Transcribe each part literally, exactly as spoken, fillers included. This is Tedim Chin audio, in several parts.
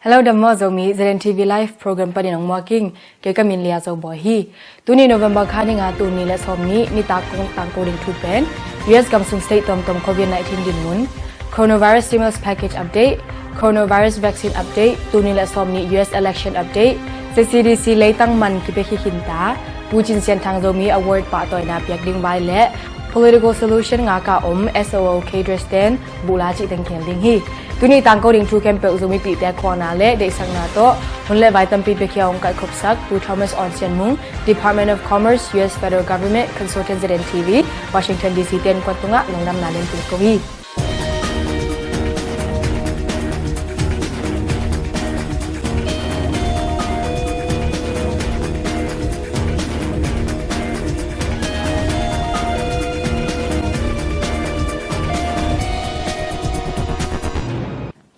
Hello, dam maw Zomi, Z N T V Live program panin hong muak ing. Kei ka min Lia Zo Bawi hi. Tuni November kha ni nga, tul nih le sawm nih, nitak kong tangko ding thu pen U S gam sung state tuamtuam COVID nineteen dinmun, coronavirus stimulus package update, coronavirus vaccine update, tul nih le sawm nih U S election update, Z C D C leitang man kipia hi khin ta, Pu Cin Sian Thang Zomi Award pahtawina piak ding vai le political solution ngaka om S O O K Dresden buhla cih teng khel ding hi. Tuni tangko ding thu khempeuh Zomipihte khuana le deihsakna tawh hun le vai tampi piakhia hong kaihkhopsak Pu Thomas Awn Sian Mung, Department of Commerce, U S Federal Government, Consultant Z N T V, Washington D C te innkuan tungah lungdamna lianpi ko hi.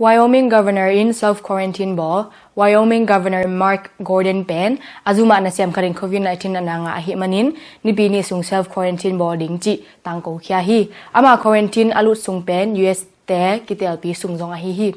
Wyoming Governor in self quarantine bawl. Wyoming Governor Mark Gordon pen a zumah nasem khatin COVID nineteen natna ngah ahih manin Nipi nih sung self quarantine bawl ding cih tangko khia hi. Ama quarantine a lut sung pen U S te kitelpi sung zong ahi hi.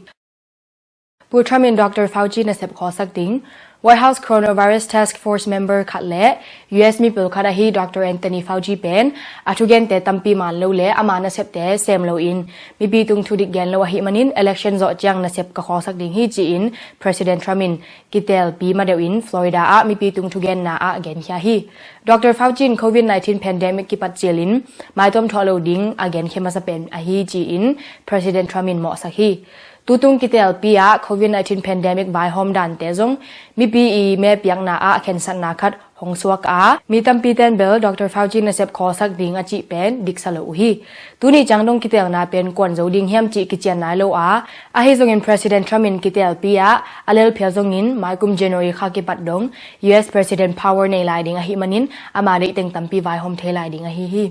Pu Trump in Doctor Fauci nasep khawlsak ding. White House Coronavirus Task Force member khat le U S mipil khat ahi Doctor Anthony Fauci pen a thugente tampi man lo le ama nasepte sem loin mipi tung thudik gen lo ahih manin election zawh ciang nasep ka khawlsak ding hi ci-in President Trump in kitelpi madeuh in Florida ah mipi tung thugenna ah genkhia hi. Doctor Fauci in COVID nineteen pandemic kipat cilin maituam thuah lo ding a genkhia masa pen ahi ci-in President Trump in mawhsak hi. Tutung kitelpi ah COVID nineteen pandemic vaihawm dante zong mipi i mepiakna ah khensatna khat hong suak a, mi tampi ten bel Doctor Fauci nasep khawlsak ding a cih pen diksa lo uh hi. Tuni ciang dong kitelna pen kuan zo ding hiam cih kician nai lo a, ahi zongin President Trump in kitelpi ah a lelphial zongin maikum January kha kipat dong U S President power nei lai ding ahih manin ama deihteng tampi vaihawm thei lai ding ahi hi.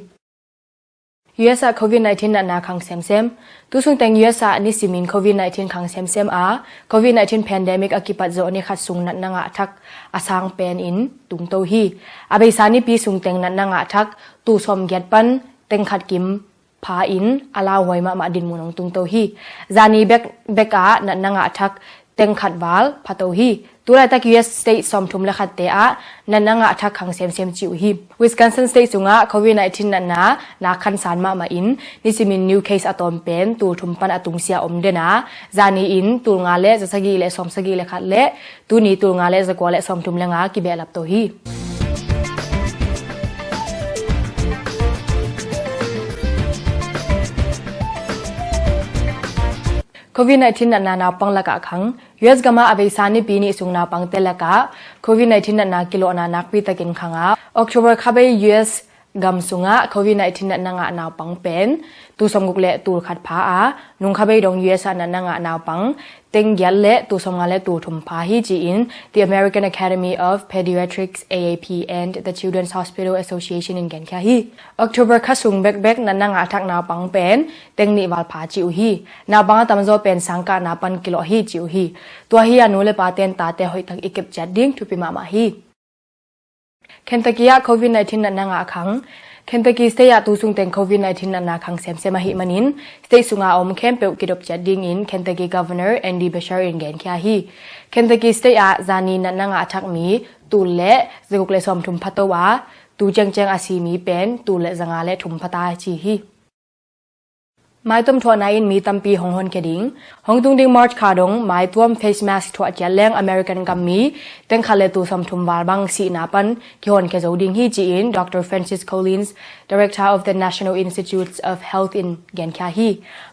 U S ah COVID nineteen natna khang semsem. Tu sungteng U S ah nisimin COVID nineteen khang semsem a, COVID nineteen pandemic a kipat zawh ni khat sung natna ngah thak a sang pen in tungto hi. A beisa nipi sungteng natna ngah thak tul sawm giat pan teng khat kim pha in a lauhuai mahmah dinmun hong tungto hi. Zani bek, bek ah natna ngah thak teng khat val phato hi. Tulaitak U S state sawmthum le khatte ah natna ngah thak khang semsem ci uh hi. Wisconsin state sungah COVID nineteen natna nak khansan mahmah in nisimin new case a tawm pen tul thum pan a tungsia om den a, zani in tul nga le za sagih le sawm sagih le khat le tuni tul nga le za kua le sawmthum le nga kibehlap to hi. COVID nineteen natna naupang lakah khang. U S gamah a beisa nipi nih sung naupangte lakah COVID nineteen natna kilawhna nakpi takin khang a, October khabei U S gam sungah COVID nineteen natna ngah naupang pen tul sawmguk le tul khat pha a, nung khabei dong U S ah natna ngah naupang teng giat le tul sawmnga le tul thum pha hi ci-in The American Academy of Pediatrics, A A P, and the Children's Hospital Association in genkhia hi. October kha sung bekbek natna ngah thak naupang pen teng nih val pha ci uh hi. Naupang a tamzaw pen sangkahna pan kilawh hi ci uh hi. Tua hi a nu le pa ten tate hoihtak i kep ciat ding thupi mahmah hi. Kentucky ah COVID nineteen natna ngah khang. Kentucky state ah tu sungteng COVID nineteen natna khang semsem ahih manin state sunga om khempeuh kidop ciat dingin Kentucky Governor Andy Beshear in genkhia hi. Kentucky state ah zani natna ngah thak mi tul le zaguk le sawmthum phato a, tu ciangciang a si mi pen tul le zanga le thum phata ci hi. Maituam thuahna in mi tampi hong honkhia ding. Hong tung ding March kha dong maituam face mask thuah ciat leng American gam mi teng khat le tul sawmthum val bang sihna pan kihonkhia zo ding hi ci-in Doctor Francis Collins, Director of the National Institutes of Health in genkhia hi.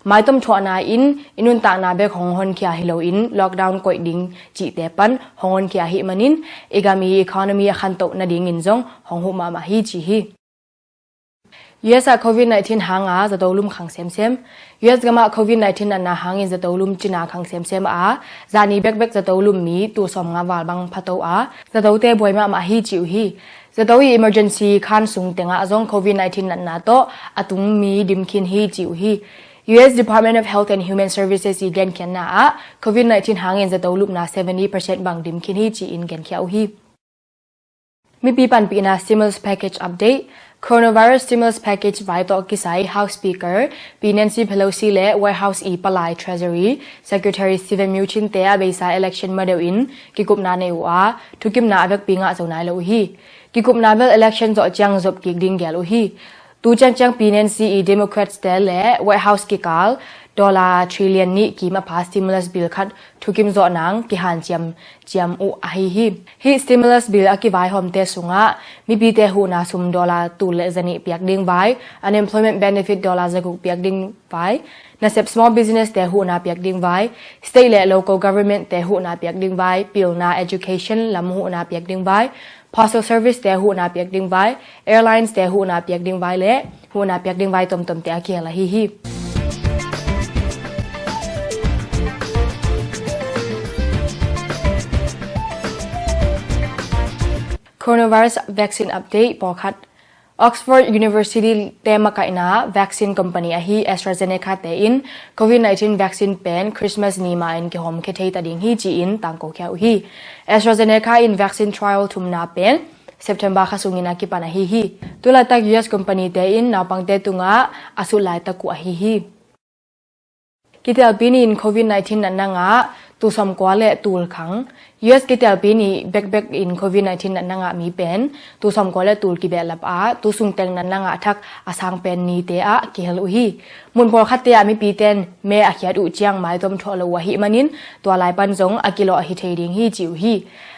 Maituam thuahna in i nuntakna bek hong honkhia hi loin lockdown koih ding cihte pan hong honkhia ahih manin i gam i economy a khantoh nadingin zong hong huh mahmah hi ci hi. U S ah COVID nineteen hanga zato lum khang semsem. U S gamah COVID nineteen natna hangin zato lum cina khang semsem a, zani bekbek zato lum mi tul sawmnga val bang phato a, zatote buai mahmah hi ci uh hi. Zato i emergency khan sung tengah zong COVID nineteen natna tawh a tung mi dimkhin hi ci uh hi. U S Department of Health and Human Services i genkhiatna ah COVID nineteen hangin zato lupna seventy percent bang dimkhin hi ci-in genkhia uh hi. Mipi panpihna stimulus package update. Coronavirus stimulus package vai tawh kisai House Speaker Pi Nancy Pelosi le White House i palai Treasury Secretary Steven Mnuchin te a beisa election madeuh in kikupna nei uh a, thukimna a vekpi ngah zo nai lo uh hi. Kikupna bel election zawh ciang zop kik ding gel uh hi. Tu ciangciang Pi Nancy i Democrats te le White House kikal dollar trillion nih kim a pha stimulus bill khat thukim zawh nang kihan ciam ciam uh ahi hi. Hih stimulus bill a kivaihawmte sungah mipite huhna sum dollar tul le zanih piak ding vai, unemployment benefit dollar zaguk piak ding vai, nasep small business te huhna piak ding vai, state le local government te huhna piak ding vai, pilna education lam huhna piak ding vai, postal service te huhna piak ding vai, airlines te huhna piak ding vai le huhna piak ding vai tomtom te a kihel ahi hi. Coronavirus vaccine update pawlkhat. Oxford University te makaihna vaccine company ahi AstraZeneca te in COVID nineteen vaccine pen Christmas ni ma in kihawm khia thei ta ding hi ci-in tangko khia uh hi. AstraZeneca in vaccine trial thumna pen September kha sungin a kipan ahi hi. Tulaitak U S company te in naupangte tungah a sut laitak uh ahi hi. Kitelpi ni in COVID nineteen natna ngah tul sawmkua le tul khang. U S kitelpi ni bekbek in COVID nineteen natna ngah mi pen tul sawmkua le tul kibehlap a, tu sungteng natna ngah thak a sang pen nite ah kihel uh hi. Mun pawlkhatte ah mipite in me a khiat uh ciang maitom thawh lo uh ahih manin tua lai pan zong a kilawh ahi thei ding hi ci uh hi.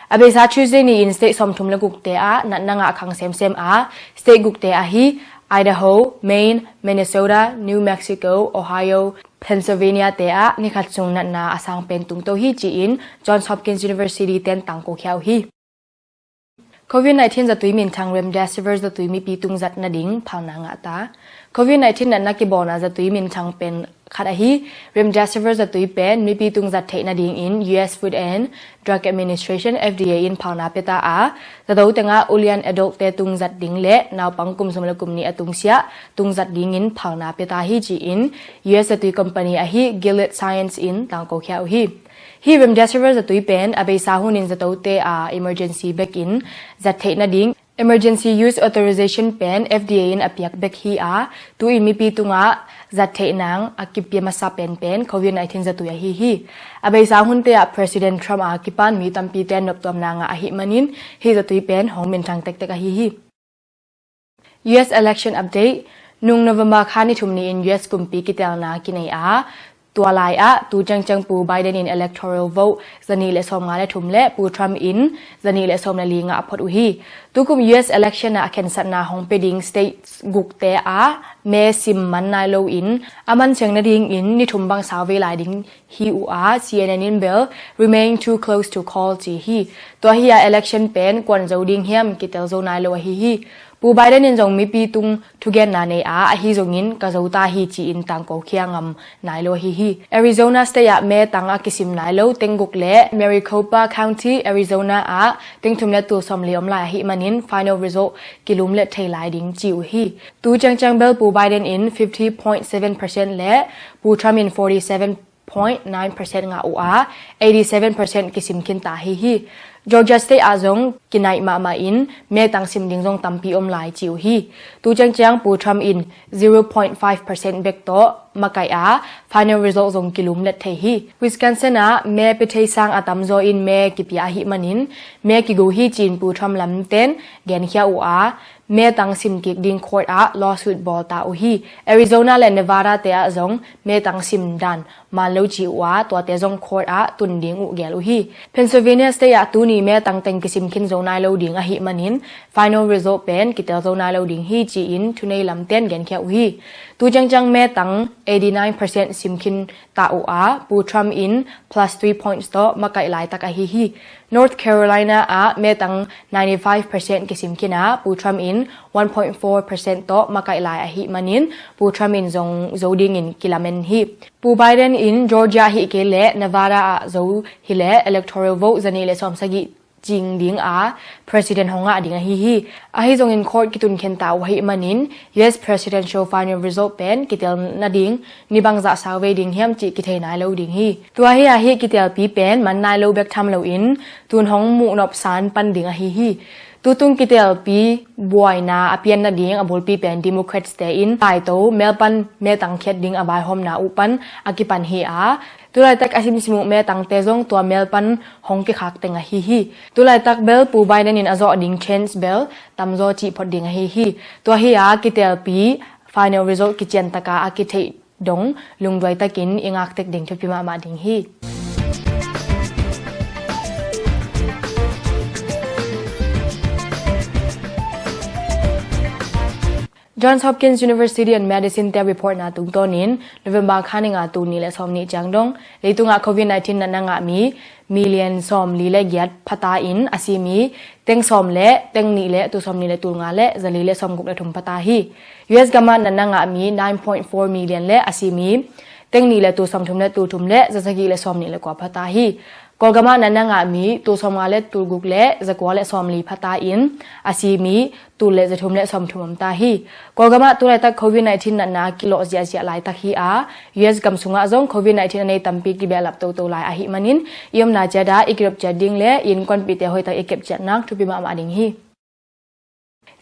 A beisa Tuesday ni in state sawmthum le gukte ah natna ngah khang semsem a, state gukte ahi Idaho, Maine, Minnesota, New Mexico, Ohio, Pennsylvania te ah nikhat sung natna a sang pen tungto hi ci-in Johns Hopkins University ten tangko khia uh hi. COVID nineteen zatui minthang Remdesivir zatui mipi tung zat nading phalna ngah ta. COVID nineteen natna kibawlna zatui minthang pen khat ahi Remdesivir zatui pen mipi tung zat theih nadingin U S Food and Drug Administration, F D A in phalna pia ta a, zato tengah ulian adult te tung zat ding le naupang kum sawm le kum nih a tungsiah tung zat dingin phalna pia ta hi ci-in U S zatui company ahi Gilead Science in tangko khia uh hi. Hih Remdesivir zatui pen a beisa hunin zatote a emergency bekin zat theih nading emergency use authorization pen F D A in a piak bek hi a, tu-in mipi tungah zat theih nang a kipia masa penpen COVID nineteen zatui ahi hi. A beisa hunte ah President Trump a kipan mi tampite noptuamna ngah ahih manin hih zatui pen hong minthang tektek ahi hi. U S election update. Nung November kha ni thum ni-in U S kumpi kitelna kinei a, tua lai-ah tu ciangciang Pu Biden in electoral vote zanih le sawmnga le thum le Pu Trump in zanih le sawm le li ngah a phot uh hi. Tukum U S election ah khensatna hong pia ding states gukte ah me sim man nai loin a man ciang nadingin ni thum bang sau vei lai ding hi uh a, C N N in bel remain too close to call ci hi. Tua hi a election pen kuan zo ding hiam kitel zo nai lo ahi hi. Pu Biden in zong mipi tung thugenna nei a, ahi zongin ka zo ta hi ci-in tangko khia ngam nai lo ahi hi. Arizona state ah me tang a kisim nai lo teng guk le Maricopa County, Arizona ah teng thum le tul sawm li om lai ahih manin final result kilumlet thei lai ding ci uh hi. Tu ciangciang bel Pu Biden in fifty point seven percent le Pu Trump in forty seven point nine percent ngah uh a, eighty seven percent kisim khin ta hi hi. Georgia state ah zong kinaih mahmah in me tang sim ding zong tampi om lai ci uh hi. Tu ciangciang Pu Trump in zero point five percent bek tawh makaih a, final result zong kilumlet thei hi. Wisconsin ah me pia thei sang a tamzaw in me kipia ahih manin me kigo hi ci-in Pu Trump lamten genkhia uh a, me tang sim kik ding court ah lawsuit bawl ta uh hi. Arizona le Nevada te ah zong me tang sim dan man lo ci uh a, tuate zong court ah tun ding uh gel uh hi. Pennsylvania state ah tuni me tang teng kisim khin zo nai lo ding ahih manin final result pen kitel zo nai lo ding hi ci-in thunei lamten genkhia uh hi. Tu ciangciang me tang eighty nine percent sim khin ta uh a, Pu Trump in plus three points tawh makaih laitak ahi hi. North Carolina ah me tang ninety five percent kisim khin a, Pu Trump in one point four percent tawh makaih lai ahih manin Pu Trump in zong zo dingin kilamen hi. Pu Biden in Georgia ahih kei le Nevada ah zo hileh electoral vote zanih le sawmsagih cing ding a president hong ngah ding ahi hi. Ahi zongin court kitun khen ta uh ahih manin U S presidential final result pen kitel nading ni bangzah sau vei ding hiam cih kithei nai lo ding hi. Tua hi a hih kitelpi pen man nai lo bek tham loin tun hong muhnop san pan ding ahi hi. Tutung kitelpi buaina a pian nading a bulpi pen Democrats te in taito melpan metang khiat ding a vaihawmna uh pan a kipan hi a, tulaitak a simsim uh metangte zong tua melpan hong kikhak teng ahi hi. Tulaitak bel Pu Biden in a zawh ding chance bel tamzaw cih phot ding ahi hi. Tua hi a kitelpi final result kiciantaka a kitheih dong lungduai takin i ngaktek ding thupi mahmah ding hi. Johns Hopkins University and Medicine te reportna tungtawnin November kha ni nga, tul nih le sawm nih ciang dong leitungah covid nineteen natna ngah mi million sawm li le giat phata in a si mi teng sawm le teng nih le tul sawm nih le tul nga le za li le sawm guk le thum phata hi. U S gamah natna ngah mi nine point four million le a si mi teng nih le tul sawm thum le tul thum le za sagih le sawm nih le kua phata hi. Kawlgamah natna ngah mi tul sawm nga le tul guk le za kua le sawm li phata in a si mi tul le za thum le sawm thum om ta hi. Kawlgamah tulaitak covid nineteen natna kilawh ziahziah laitak hi a, U S gam sungah zong covid nineteen a nei tampi kibehlap toto lai ahih manin i omna ciat ah i kidop ciat ding le i innkuanpihte hoihtak i kep ciat nak thupi mahmah ding hi.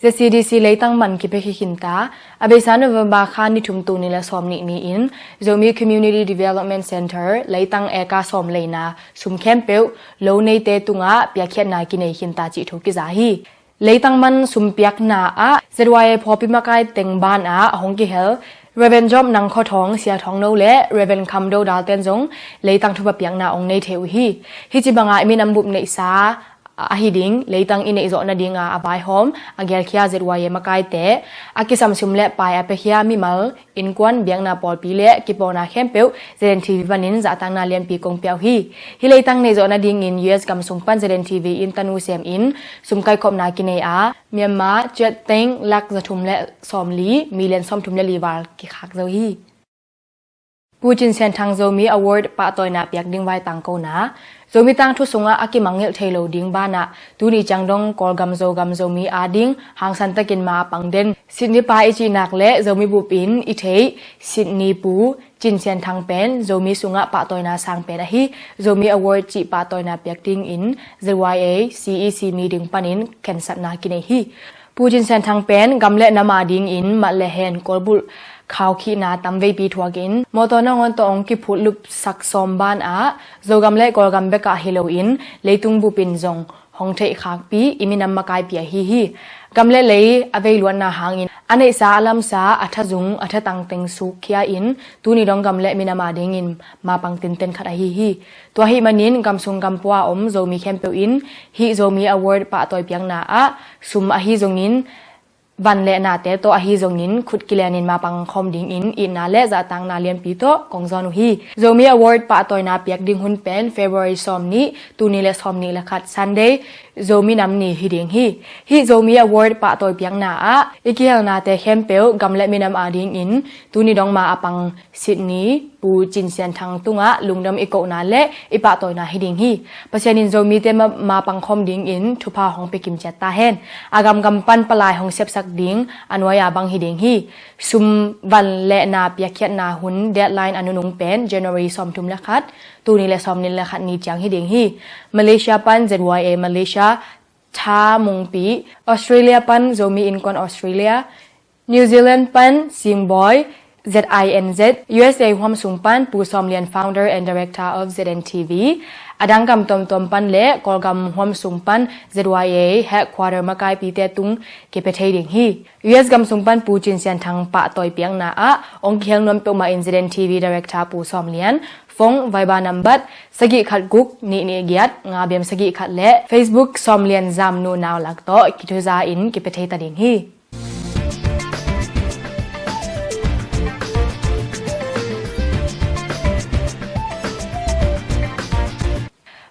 Z C D C leitang man kipia khin ta. A beisa November kha ni thum, tul nih le sawm nih ni-in Zomi Community Development Center leitang eka sawm leina sum khempeuh lo neite tungah piakkhiatna kinei khin ta cih thu kiza hi. Leitang man sumpiakna ah Z Y A pawlpi makai teng banah hong kihel Reverend Job Nang Khua Thawng, Sia Thawng No le Reverend Kham Do Dal ten zong leitang thupha piakna hong nei thei uh hi. Hih ci bangah i minam bup neihsa ahi ding, leitang i neihzawh nadinga a vaihawm a gelkhia Z Y A makaite, a kisam sum le pai a piakhia mimal, innkuan, biakna pawlpi le kipawlna khempeuh Z N T V panin zahtakna lianpi kong pia uh hi. Hih leitang neihzawh nadingin U S gam sung pan Z N T V in tanu semin sum kaikhopna kinei a, Myanmar kyat teng lak za thum le sawm li, million sawm thum le li val kikhak zo hi. Pu Cin Sian Thang Zomi Award pahtawina piak ding vai tangkona. Zomi tangthu sungah a kimangngilh thei lo ding banah tuni ciang dong Kawlgam Zogam Zomi ading hangsan takin ma a pang den Sydney pa i cihnak le Zomi bupin i theih Sydney Pu Cin Sian Thang pen Zomi sungah pahtawina sang pen ahi Zomi Award cih pahtawina piak dingin Z Y A C E C meeting panin khensatna kinei hi. Pu Cin Sian Thang pen gam le nam adingin mat le hen kawlbulh khaukhihna tamveipi thuakin mawtaw nangawn tawh hong kiphut lupsak sawm banah Zogam le Kawlgam bekah hi loin leitung bupin zong hong theihkhakpi i minam makaipi ahi hi. Gam le lei a veiluatna hangin a neihsa a lamsa a thazung a thatang teng sukkhia in tuni dong gam le minam adingin mapang tinten khat ahi hi. Tua ahih manin gam sung gam pua a om Zomi khempeuh in hih Zomi Award pahtawi piakna ah sum ahi zongin van le nate tawh ahi zongin khut kilenin mapang khawm dingin itna le zahtakna lianpi tawh kong zawn uh hi. Zomi Award pahtawina piak ding hun pen February sawm nih, tul nih le sawm nih le khat Sunday, Zomi Nam Ni hi ding hi. Hih Zomi Award pahtawi piakna ah i kihelnate khempeuh gam le minam adingin tuni dong ma a pang Sydney Pu Cin Sian Thang tungah lungdam i kohna le i pahtawina hi ding hi. Pasian in Zomite ma, mapang khawm dingin thupha hong pia kim ciat ta hen. A gamgam pan palai hong siapsak ding a nuai a bang hi ding hi. Sum van le na piakkhiatna hun deadline a nunung pen January sawm thum le khat, tul nih le sawm nih le khat ni ciang hi ding hi. Malaysia pan Z Y A Malaysia, Tha Mungpi, Australia pan Zomi Innkuan Australia, New Zealand pan Singbawi, Z I N Z, U S A huam sung pan Pu Sawm Lian, founder and director of Z N T V, a dang gam tuamtuam pan le Kawlgam huam sung pan Z Y A headquarter makaipite tung kipia thei ding hi. U S gam sung pan Pu Cin Sian Thang pahtawi piakna ah hong kihel nuam peuhmah in Z N T V director Pu Sawm Lian, phone Viber nambat sagih khat guk nih nih giat nga biam sagih khat le Facebook Sawm Lian Zam Nu Nau Lak tawh kithuza in kipia thei ta ding hi.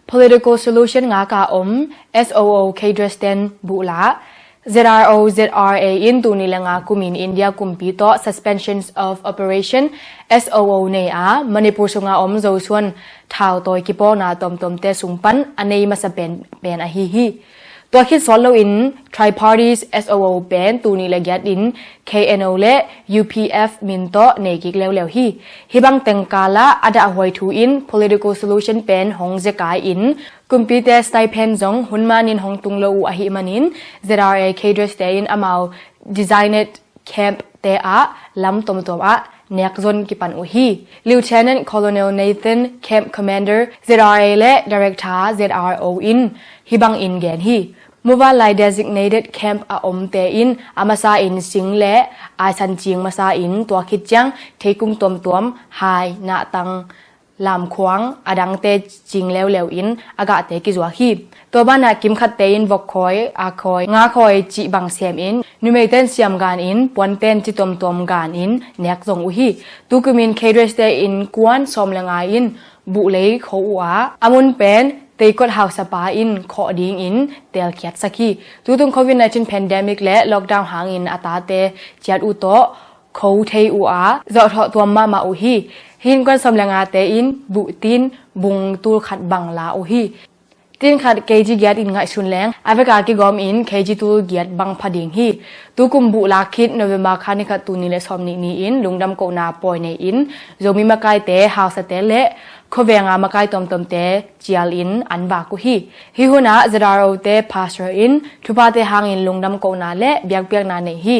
Political solution ngaka om S O O K Dresden buhla Z R O Z R A in tul nih le nga kumin India kumpi tawh Suspensions of Operation, S O O, nei a, Manipur sunga om Zosuan thautawi kipawlna tuamtuamte sung pan a nei masa pen, pen ahi hi. Tua khit sawt loin Tripartite S O O pen tul nih le giat in K N O le U P F min tawh nei kik leuleu hi. Hih bang teng kal ah a dahhuai thu in political solution pen hong zekai in kumpite stipend zong hun manin hong tung lo uh ahih manin Z R A cadres te in amau designated camp te ah lam tuamtuam ah nek zon kipan uh hi. Lieutenant Colonel Nathan, Camp Commander Z R A le Director Z R O in hih bangin gen hi. Muvanlai designated camp a omte in a masa in sing le aisan cing masa in tua khit ciang theikung tuamtuam, hai, nahtang, lamkhuang, a dangte cing leuleu in a gahte kizuak hi. Tua banah kimkhatte in vok khawi, ak khawi, nga khawi cih bang sem in numeite in siam gan in puante in ci tuamtuam gan in nek zong uh hi. Tukum in cadres te innkuan sawm le nga in buh lei kho uh a, a mun pen teikot hausapa in khawh dingin teelkhiatsak hi. Tutung covid nineteen pandemic le lockdown hangin a tate ciat uh tawh kho thei uh a, zawhthawh tuam mahmah uh hi. Hih innkuan sawm le ngate in buh tin bung tul khat bang la uh hi. Tin khat K G giat in ngaihsun leng a veka kigawm in K G tul giat bang pha ding hi. Tukum buh lak khit November kha ni khat tul nih le sawm nih ni-in lungdam kohna pawi nei in Zomi makaite, hausate le khuavenga makai tuamtuamte cial in an vak uh hi. Hih hunah Z R O te pastor in thuphate hangin lungdam kohna le biakpiakna nei hi.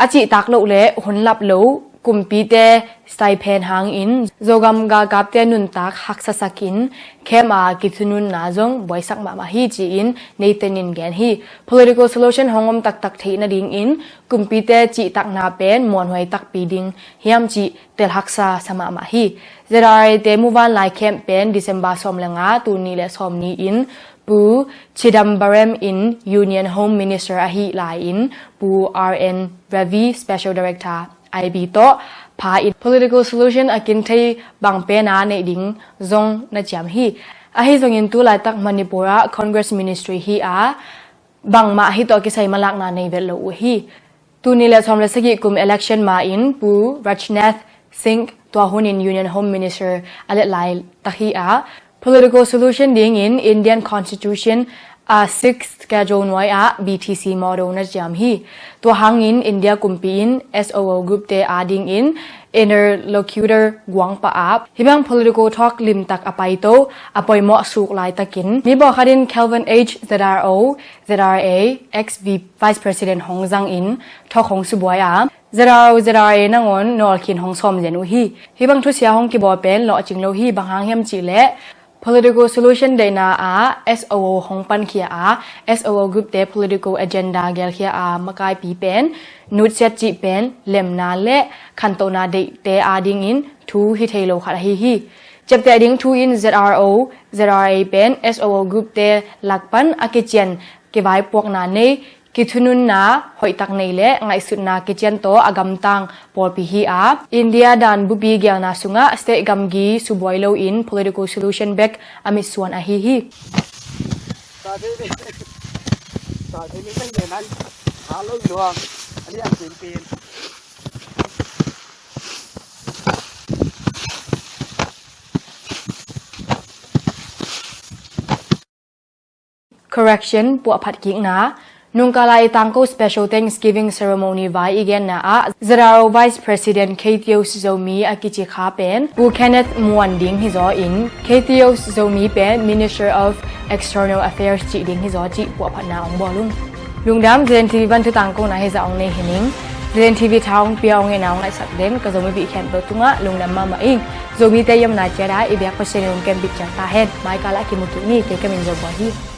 A cihtak loh le hun lap lo kumpite stipend hangin Zogam galkapte nuntak haksasak in camp a kithununna zong buaisak mahmah hi ci-in Nathan in gen hi. Political solution hong om taktak theih nadingin kumpite cihtakna pen muanhuai takpi ding hiam cih telhaksa sa mahmah hi. Z R A te muvanlai camp pen December sawm le nga tul nih le sawm ni-in Pu Chidambaram in Union Home Minister ahih lai-in Pu R N Ravi Special Director I B tawh pha in political solution a kin thei bang pena neih ding zong na ciam hi. Ahi zongin tu laitak Manipur ah Congress Ministry hi a, bangmah hih tawh kisai malakna nei vet lo uh hi. Tul nih le sawm le sagih kum election ma-in Pu Rajnath Singh tua hunin Union Home Minister a let laitak hi a, political solution dingin Indian Constitution a Sixth Schedule nuai ah B T C model na ciam hi. Tua hangin India kumpi in S O O group te adingin interlocutor guang pah a, hih bang political talk limtak a paito a poimawh suk laitakin mi pawlkhat in Kelvin H Z R O, Z R A, ex Vice President hong zangin thawk hong subuai a, Z R O, Z R A nangawn nawlkhin hong sawm zen uh hi. Hih bang thusia hong kibawl pen lawhcing lo hi, bang hang hiam cihleh political solution deihna ah S O O hong pankhia a, S O O group te political agenda gelkhia a makaipi pen nutsiat cih pen lemna le khantohna deihte adingin thu hi thei lo khat ahi hi. Ciapteh ding thu in Z R O, Z R A pen S O O group te lak pan a kician kivaipuakna nei, kithununna hoihtak nei le ngaihsutna kician tawh a gamtang pawlpi hi a, India dan bupi gelna sungah state gamgi subuai loin political solution bek a mitsuan ahi hi. Correction, puahphat kikna. Nungkala i tangko special Thanksgiving ceremony vai i genna ah Z R O Vice President Kay Theos Zomi a kici kha pen Pu Kenneth Muan ding hizaw in, Kay Theos Zomi pen Minister of External Affairs cih ding hizaw cih puahphatna ong bawl ung. Lungdam, Z N T V van thu tangkona hizah ong nei hi ning. Z N T V tha ong pia ong ena ong ngaihsak den ka Zomi bih khempeuh tungah lungdam mahmah ing. Zomite i omna ciat ah i biak Pasian in ong kembit ciat ta hen. Maikal ah kimu kik ni, kei ka min Zo Bua hi.